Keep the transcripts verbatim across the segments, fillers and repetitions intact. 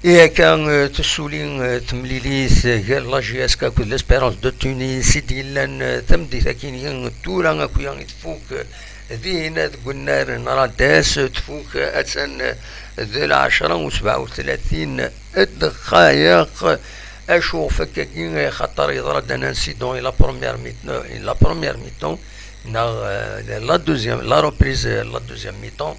I akka, eh, tessuli, eh, temlilit, eh, gar la J S K akked l'Espérance de Tunis i d-yellan, eh, tameddit akkin tura akk-ya i tfuk, eh, dinna deg unnar n Rades, eh, tfuk, eh, attan, eh, d lɛecra u sebɛa u tlatin dqayeq. Acu ɣef wakkagi? Xaṭer yeḍra-d un incident i la première mi-, i la première mi-temps, neɣ, eh, la deuxième, la reprise, eh, la deuxième mi-temps.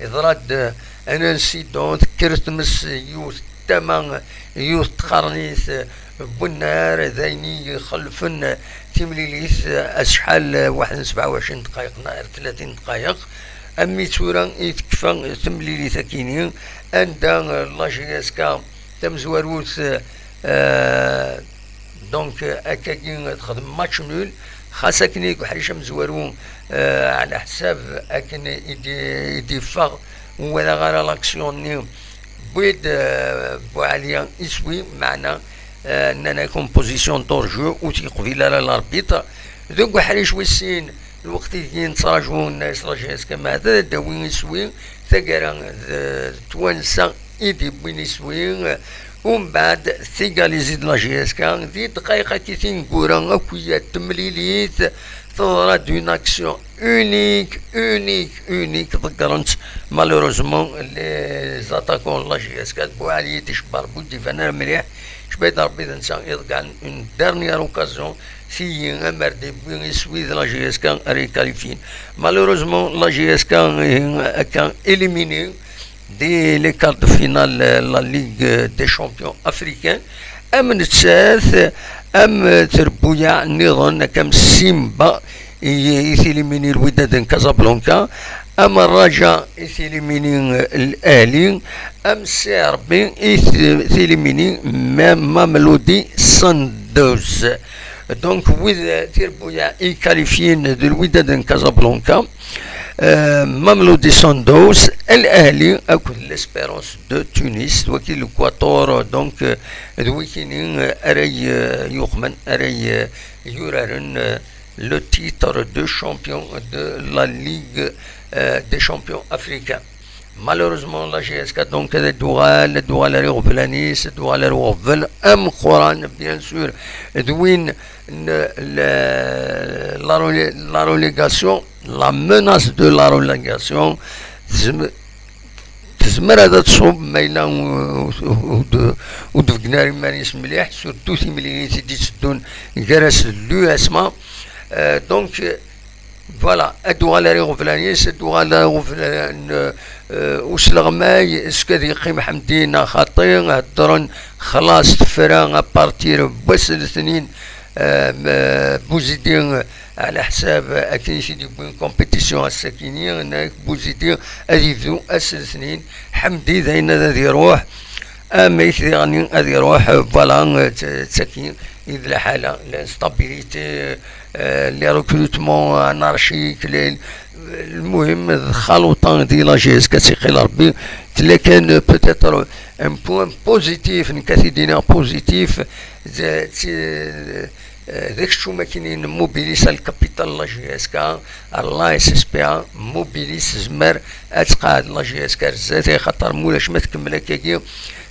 Yeḍra-d, eh, un incident, tekker tmes yiwet tama, yiwet tqernit, eh, n unnar, d ayen i ixellfen, eh, timlilit, eh, acḥal, eh, waḥed n sebɛa u ɛecrin dqayeq neɣ tlatin dqayeq. Am mi tura i tekfa temlilit akkin-i, anda, eh, la J S K tamezwarut, eh, donc, eh, akkagi texdem match nul, xas akken i uḥric amezwaru, eh, ɛla ḥsab akken i d-, i d-iffeɣ, ur walaɣ ara l'action-nni, wwid, eh, Buɛli iswi, meɛna, eh, nnan-ak en position d'hors-jeu, ur t-yeqbil ara l'arbitre. Deg uḥric wis sin, lweqt i d-yettraǧu, nnan-as la J S K, meɛda ad d-tawi iswi, taggara d twansa i d-yewwin iswi, umbeɛd tigalizi de la J S K, di ddqayeq-agi tineggura akk-ya n temlilit, teḍra-d une action unique, unique, unique, ḍeggren-tt malheureusement les attaquants de la J S K, d Buɛli i d-icebba Rebbi, ur d-iban ara mliḥ, icebba-d Rebbi d netta i iḍeggɛen une dernière occasion, tiyi amar d-yewwi iswi d la J S K ara ikalifyin. Malheureusement, la J S K ihi akka éliminé dès les quarts de finale, euh, la Ligue des champions africains. Am nettat, am trebbuyaɛ nniḍen, akka am Simba i, i t-élimini Lwidad n Casablanca, am Raja i t-élimini, euh, L'Ahli, am C R B i t-, t-élimini Ma-, Mamelodi Sundowns. Donc, wid, euh, tirbuyaɛ i qualifyin d Lwidad n Casablanca, euh, Mamelodi Sundowns, Al Ahli akked l'Espérance de Tunis, d waki l'Équateur, donc, euh, d wikini, euh, ara y-, euh, yuqmen, ara y-, euh, yuraren, euh, le titre de champion de la Ligue, euh, des champions africains. Malheureusement, la J S K, donc, ad d-tuɣal, ad d-tuɣal ar iɣeblan-is, ad d-tuɣal ar uɣbel ameqqran, bien sûr, d win n la, la relé-, la relégation, la menace de la relégation, tezm-, tezmer ad tṣub ma yella ur, ur, ur d-, ur d-beggnen ara iman-is mliḥ, surtout timlilit i d-itteddun gar-as d l'U S M A. Euh, donc, voilà, ad d-tuɣal ar iɣeblan-is, ad d-tuɣal ar iɣeblan, euh, usleɣmay, est-ce que ad yeqqim Ḥemdi neɣ xaṭi, heddren xlaṣ tefra à partir n wass n letnin, euh, m-, Buzidi, ɛla ḥsab akken i t-id-yewwi compétition ass-akini, yenna-ak Buzidi ad yebdu ass n letnin, Ḥemdi d ayen ad, ad iruḥ, amek diɣen ad iruḥ, voilà, d, d tagi i d lḥala, l'instabilité, euh, les recrutements anarchiques, les, المهم, d xaluṭa di la J S K, ad tt-iqqil Rebbi. Tella kan peut-être un point positif, nekk ad t-id-iniɣ positif, d, d, d akeččum akken i nemmobilise ar le capital n la J S K, ar la S S P A, mobilise, tezmer ad tqeɛɛed la J S K ar zdat, axaṭer ma ulac ma tkemmel akkagi,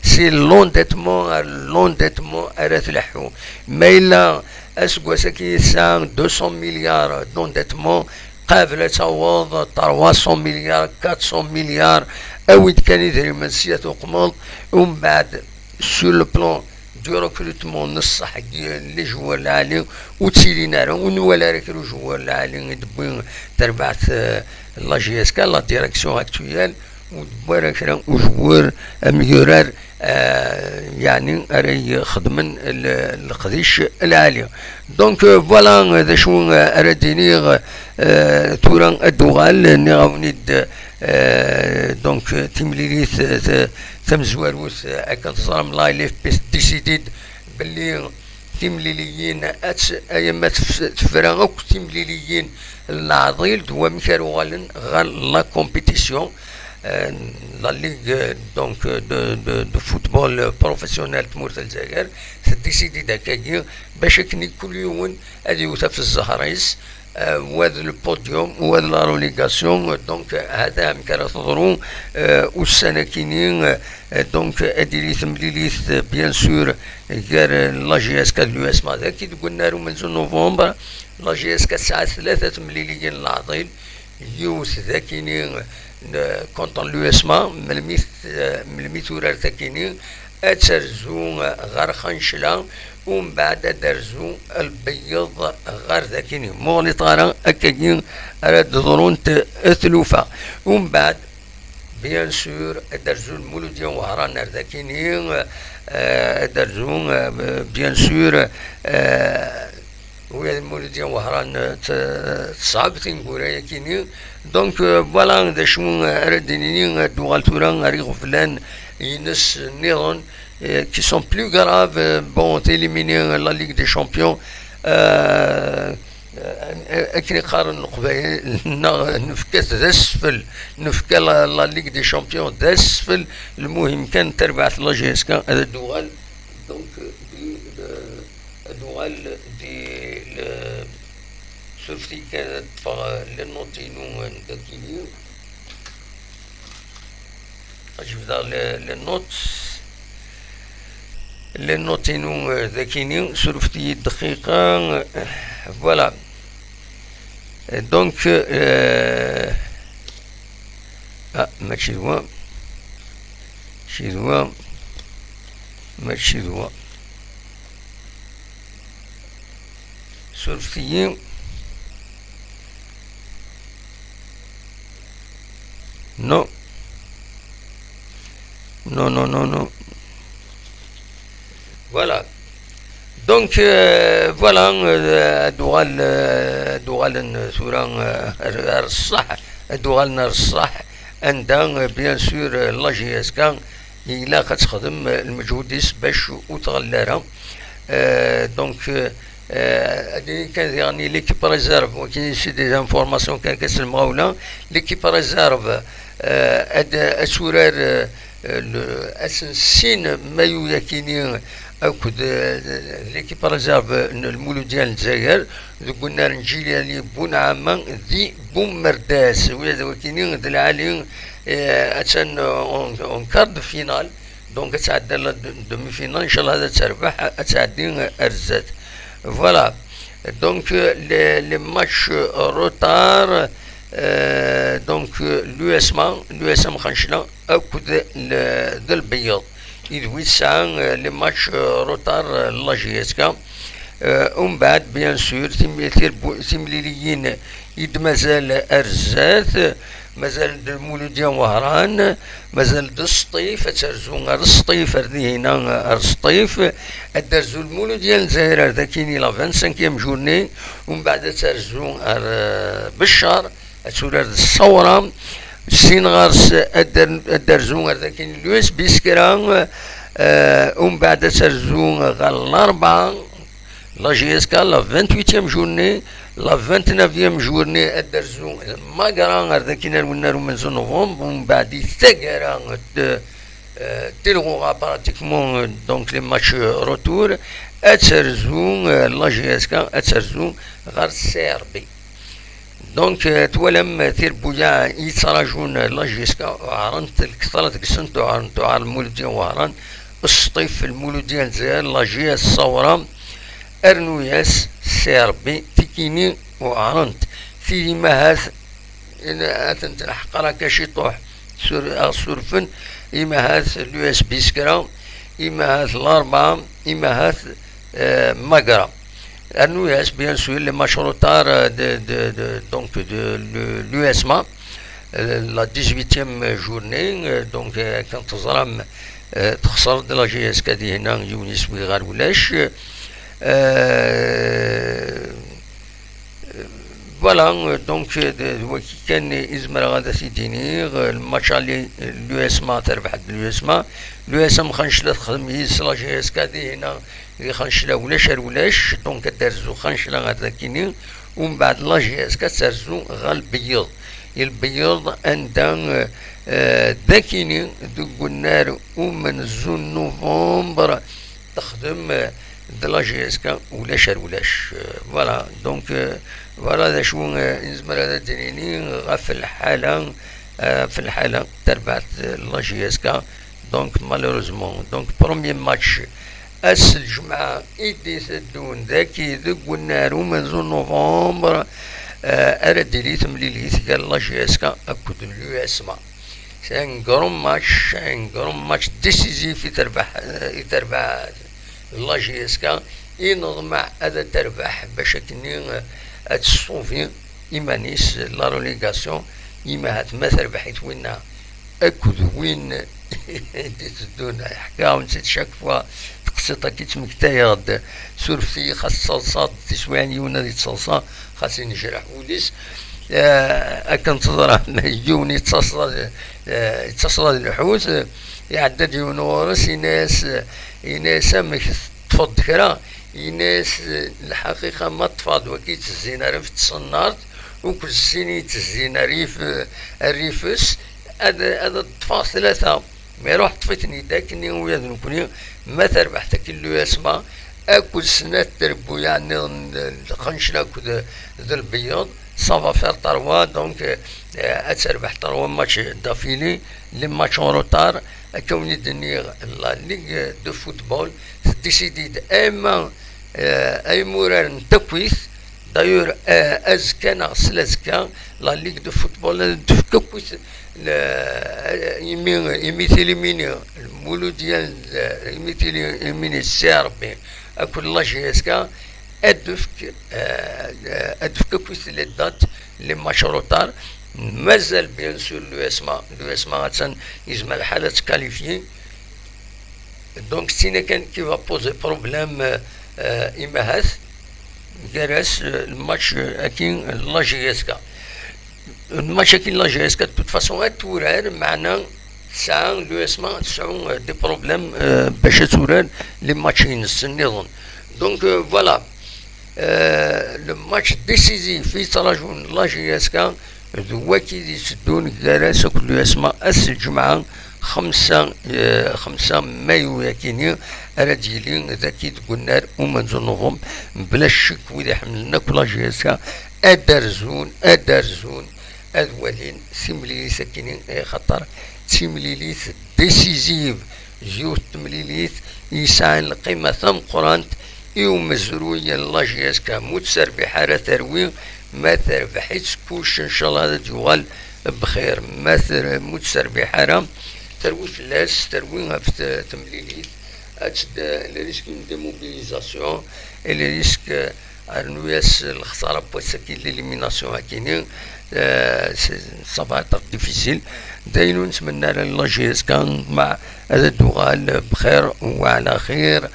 c'est l'endettement, l'endettement ara tleḥḥu. Ma yella aseggas-agi tesɛa deux cents milliards d'endettement, qabel ad taweḍ trois cents milliards, quatre cents milliards, awi-d kan idrimen sya tuqmeḍ, umbeɛd, sur le plan du recrutement n ṣṣeḥ n les joueurs lɛali, ur ttilin ara, ur nwala ara kra n joueurs lɛali i d-tewwi terbaɛt, euh, la J S K, la direction actuelle, ur d-wwi ara kra n joueurs am yurar, euh, yeɛni ara ixedmen l-, leqdic lɛali. Donc, euh, voilà, euh, d acu, euh, ara d-iniɣ, euh, tura ad d-tuɣal, nniɣ-awen-id, euh, donc, euh, timlilit, euh, t-, tamezwarut, euh, akken teẓram, la L F P décide-d belli timliliyin ad t-, ayama tef-, tefra akk timliliyin n leɛḍil d wamek ara uɣalen ɣer la compétition, euh, la ligue, euh, donc, euh, de, de, de football, euh, professionnel n tmurt n Lezzayer, teddisidi-d akkagi, bac akken i kul yiwen ad iwet ɣef zzher-is, wa d le podium, wa d la relégation. Donc, hata amek ara teḍru, euh, ussan-akini, euh, donc, ad d-tili temlilit, bien sûr, gar la J S K d l'U S M A. Dagi deg unnar umenzu n novembre, la J S K tesɛa tlata temliliyin n leɛḍil, yiwet dagini n, contre l'U S M A, melmi t-, melmi turar dagini, ad terzu ɣer Xancla, umbeɛd ad terzu Lbeyyeḍ ɣer dagini. Muɣlit ara akkagi ara d-ḍrunt tlufa. Umbeɛd, bien sûr, ad terzu Lmuludya n Wehran ar dagini, euh, ad terzu, euh, bien sûr, euh, ula d Lmuludya n Wehran, euh, t-, tesɛeb tineggura-yakini. Donc, euh, voilà, d acu ara d-nini, ad d-uɣal tura ar iɣeblan-ines nniḍen, euh, qui sont plus graves, euh, bon, d'éliminer la Ligue des Champions, euh, euh, akken i qqaren Leqbayel, neɣ nefka-t d asfel, nefka la, la Ligue des Champions d asfel, lmuhim kan tarbaɛt n la J S K ad d-tuɣal. Donc, euh, di, euh, ad d-tuɣal di, le, surfet-iyi kan ad ṭṭfeɣ, euh, les notes-inu, euh, n dagini. Ad jebdeɣ les, les notes. Les notes-inu, euh, dagini, surfet-iyi-d dqiqa. Voilà. Donc, euh, ah, mačči d wa. Mačči d wa. Mačči d wa. Surfet-iyi. Non. Non, non, non, non. Voilà. Donc, euh, voilà, euh, ad uɣal, euh, ad uɣalen tura, euh, ar, ar ṣṣeḥ, ad uɣalen ar ṣṣeḥ, anda, euh, bien sûr, euh, la J S K ilaq ad texdem, euh, lmeǧhud-is bac ur tɣelli ara. Euh, donc, euh, Euh, ad nini kan diɣen l'équipe réserve, wagi c'est des informations kan, kan s lemɣawla. L'équipe réserve, euh, ad, ad turar, euh, le, ad s-nessin mayu yakini akked, euh, l'équipe réserve n Lmuludya n Lezzayer deg unnar n Jilali Bunɛama di Bumerdas. Ula d wakini d lɛali, euh, attan en, en quart de finale. Donc, ad tɛeddi la de-, demi-finale, inchallah ad terbeḥ, ad tɛeddi ar zdat. Voilà. Donc, euh, les, les matchs, euh, retard, euh, donc, euh, l'U S M A, l'U S M Xancla, akked le, d Lbeyyeḍ. I d wi tesɛa, euh, les matchs, euh, retard, euh, la J S K. Euh, umbeɛd, bien sûr, tim-, tirbu-, timliliyin i d-mazal ar zdat, mazal-d Lmuludya n Wehran, mazal-d Sṭif, ad terzu ar Sṭif, ar dihina ar Sṭif, ad terzu Lmuludya n Lezzayer ar dakini la vingt-cinquième journée, umbeɛd ad terzu ar, euh, Beccar, ad turar d Ṣṣawra, sin ɣer-s ad der-, ad terzu ar dakini l'U S Biskra, euh, umbeɛd ad terzu ɣer Larebɛa, la J S K, la vingt-huitième journée, la vingt-neuvième journée, ad terzu Magra ar dakin ar wennar umenzu novembre, umbeɛd i taggara d, euh, Tilɣuɣa, pratiquement, euh, donc les matchs, euh, retour, ad terzu, euh, la J S K, ad terzu ɣer C R B. Donc, euh, twalam, euh, tirbuyaɛ i yettraǧun, euh, la J S K, uɛrent lketṛa deg-sent, uɛrent, uɛer Lmuludya n Wehran, Sṭif, Lmuludya n Lezzayer, la J S Ṣawra, rnu-yas C R B, tikini uɛrent. Tidi mahat, in-, atent lḥeqra ka ciṭuḥ, sur-, aɣ surfen, imahat l'U S Biskra, imahat Larebɛa, imahat, euh, Magra. Rnu-yas, bien sûr, les matchs retard, euh, de, de, de, donc de le, l'U S M A, euh, la dix-huitième journée, euh, donc, euh, kan teẓram, euh, texṣer-d la J S K dihina, yiwen iswi ɣer ulac. Euh, voilà, euh, donc, euh, d, d wagi kan i zemreɣ ad t-id-iniɣ, euh, le match aller, euh, l'U S M A terbeḥ-d l'U S M A, l'U S M Xancla texdem yis la J S K dihina, di Xancla ulac ar ulac, donc ad terzu Xancla ɣer dakini, umbeɛd la J S K ad terzu ɣer Lbeyyeḍ. I Lbeyyeḍ anda, euh, euh, dakini deg unnar umenzu n novembre texdem, euh, d la J S K, ulac ar ulac. Euh, voilà, donc, euh, voilà d acu, euh, i nezmer ad d-nini ɣef lḥala, euh, ɣef lḥala n terbaɛt n la J S K. Donc, malheureusement, donc, premier match ass n lǧemɛa i d-iteddun dagi deg unnar umenzu n novembre, euh, ara d-tili temlilit gar la J S K akked l'U S M A. C'est un grand match, un grand match décisif i terbaḥ, i terbaɛt la J S K, i neḍmeɛ ad terbeḥ bac akkenni, eh, ad tessubi iman-is la relégation, imahat ma terbeḥ-it winna akked win i d-iteddun, ḥkiɣ-awen-tt-id chaque fois, teqsiṭ-agi ttmektayeɣ-d, surfet-iyi xas ttaḍsaɣ-d tiswiɛin yiwen ad yettaḍsa, xas inejreḥ wul-is. Eh, akken teẓram, yiwen yettaṣḍa, eh, yettaṣḍa d lḥut, eh, iɛedda-d yiwen ɣur-s, yenna-yas, yenna-yas: "Amek teṭṭfeḍ-d kra?" Yenna-yas: "Lḥaqiqa, ma ṭṭfeɣ-d wagi yettezzin rrif n tṣennart, akked sin yettezzin rrif, rrif-s, ad, ad ṭṭfeɣ tlata." Mi iruḥ ṭṭef-iten-id akkenni, ula d nekkni, ma terbeḥ takkin l'U S M A akked snat trebbuyaɛ nniḍen n lqencel akked d lbeyyeḍ, ça va faire trois, donc, euh, ad terbeḥ trois matchs d'affilée, les matchs en retard. Akka wen-id-nniɣ, la Ligue de football teddisidi-d ama, euh, ay imurar n takwit, d'ailleurs, euh, azekka neɣ slazekka, la Ligue de football ad d-tefk akkit, le, imi, imi tilimini, Lmuludya, imi tilimini, C R B akked la J S K, ad d-tefk, euh, ad d-tefk akkit les dates, les matchs en retard. Mazal, bien sûr, l'U S M A, l'U S M A attan yezmer lḥal ad tkalifyi. Donc, d tin kan qui va poser problème, euh, euh, imahat, gar-as, euh, le match, euh, akkin, la J S K. Le match akkin, la J S K, de toute façon, ad turar, meɛna tesɛa, l'U S M A tesɛu, euh, des problèmes, euh, bac ad turar les matchs-ines nniḍen. Donc, euh, voilà. Euh, le match décisif i yettrajun la J S K d wagi d-iteddun gar-as akked l'U S M A ass n lǧemɛa, xemsa, eh, xemsa mayu akini, ara d-yili dagi deg unnar umenzu n novembre. Mebla ccek, wid iḥemmlen akk la J S K ad d-rzun, ad d-rzun, ad walin timlilit akini, eh, axaṭer d timlilit décisive, yiwet n temlilit yesɛan lqima tameqqrant i umezruy n la J S K. Mu tserbiḥ ara terwi, ma terbeḥ-itt kullec, ncallah ad d-yuɣal bxir. Ma ter-, mu tserbiḥ ara, terwi fell-as, terwi ɣef t-, temlilit, ad tedda le risque n démobilisation, et le risque Rnu-yas lexsara n wass-agi, l'élimination-agi-nni, euh, c'est, ça va être difficile. D ayen ur nettmenni ara i la J S K, neṭmeɛ ad d-tuɣal bxir wa ɛla xir.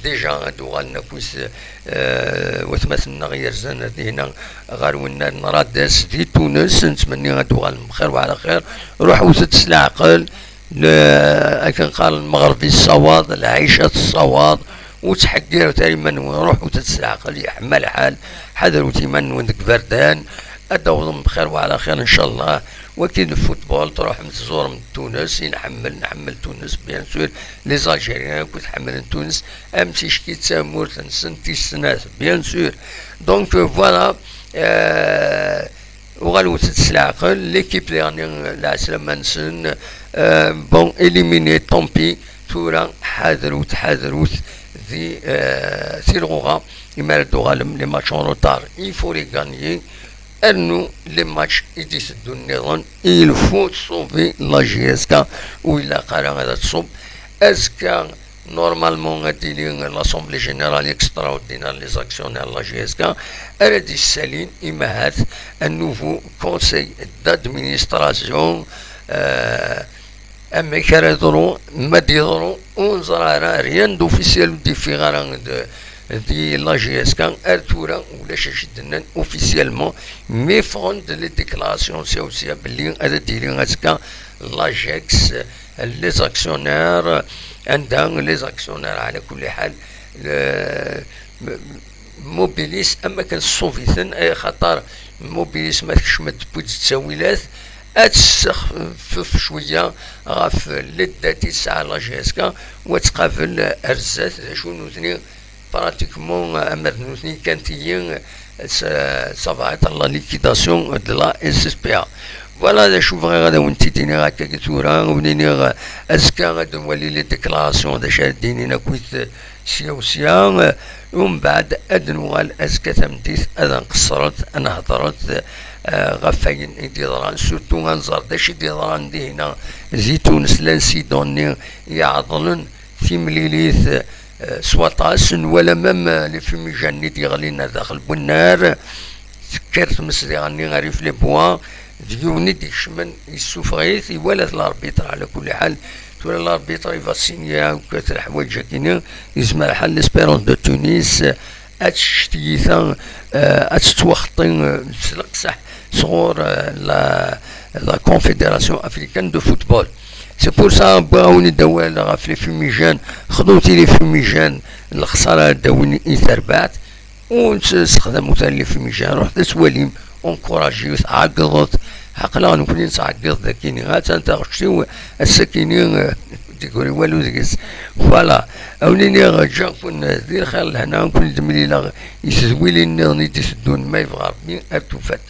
Déjà ad d-uɣalen akk wis, euh, watmaten-nneɣ yerzan ar dihna ɣer wennar n Rades di Tunes, nettmenni ad d-uɣalen bxir wa ɛla xir. Ruḥet-d s leɛqel. Le-, akken qqaren, lmeɣreb yessawaḍ, lɛica tessawaḍ, ur ttḥeggiret ara iman-nwen, ruḥet-d s leɛqel, yeḥma lḥal, ḥadret iman-nwen deg iberdan, ad d-awḍem bxir wa ɛla xir, ncallah. Wagi d lfutbol, truḥem tẓurem Tunes, i nḥemmel, nḥemmel Tunes, bien sûr, les Algériens akk ḥemmlen Tunes, am ticki d tamurt-nsen tis snat, bien sûr. Donc, euh, voilà, euh, Uɣalet-d s leɛqel, l'équipe diɣen, lɛeslama-nsen, euh, bon, éliminé, tant pis. Tura ḥadrut, ḥadrut di, euh, tilɣuɣa, imi ara d-tuɣalem, les matchs en retard, il faut les gagner. Rnu les matchs i d-iteddun nniḍen, il faut sauver la J S K, ur ilaq ara ad tṣubb. Azekka, normalement, ad d-tili l'Assemblée Générale Extraordinaire, les actionnaires, la J S K, ara d-yessalin, imahat, un nouveau conseil d'administration, euh, amek ara yeḍru, ma d-yeḍru, ur neẓra ara, rien d'officiel ur d-yeffiɣ ara d, di la J S K, ar tura ulac acu d-nnan officiellement, mi ffɣen-d les déclarations sya u sya belli ad d-yili azekka l'AGEX, les actionnaires, anda les actionnaires, ɛla kulli ḥal, le-, m-, Mobilis, am akken tṣub-iten, ay axaṭer Mobilis ma tekcem-d, tewwi-d ttawilat, ad tessexfef cwiya ɣef les dettes i tesɛa la J S K, u ad tqabel ar zdat d acu nutni Pratiquement, euh, amer d nutni kan tigi, euh, ça, ça va être la liquidation de la S S P A. Voilà, d acu bɣiɣ ad awen-t-id-iniɣ akka tura, wen-iniɣ, euh, azekka ad nwali les déclarations, d acu ara d-inin akkit, euh, sya u sya, euh, umbeɛd ad nuɣal azekka tameddit ad nqeṣṣret, ad nehḍret, euh, ɣef wayen i d-yeḍran, surtout ad nẓer d acu i d-yeḍran dihina di Tunes, l'incident-nni iɛeḍlen timlilit, eh, s waṭas, nwala même, eh, les fumigènes-nni d-yeɣlin ar daxel n wennar, tekker tmes diɣenni ar Iflibwa, d yiwen i d-ikecmen, yessufeɣ-it, iwala-t l'arbitre, ɛla kulli ḥal, tura l'arbitre i va signer akk leḥwayeǧ-agi-nni, yezmer ḥal l'Espérance de Tunis, eh, ad tečč tiyita, eh, ad tettwaxeṭṭi, eh, s leqseḥ sɣur, eh, la, la Confédération Africaine de Football. C'est pour ça, wwiɣ-awen-id awal ɣef les fumigènes, xḍut i les fumigènes, lexsara ad d-awin i terbaɛt, ur nessexdam utar les fumigènes, ruḥet ad twalim, encouragez-it, ɛeggḍet, aql-aɣ nekni nettɛeggiḍ dagi-ni, ha-tt-an taɣect-iw, ass-agi-ni, eh, ur d-yeggri walu deg-s. Voilà, a wen-iniɣ, ǧǧiɣ-ken di lxir lehna, ad ken-id-mlileɣ i tedwilin nniḍen i d-iteddun, ma yebɣa Rebbi, ar tufat.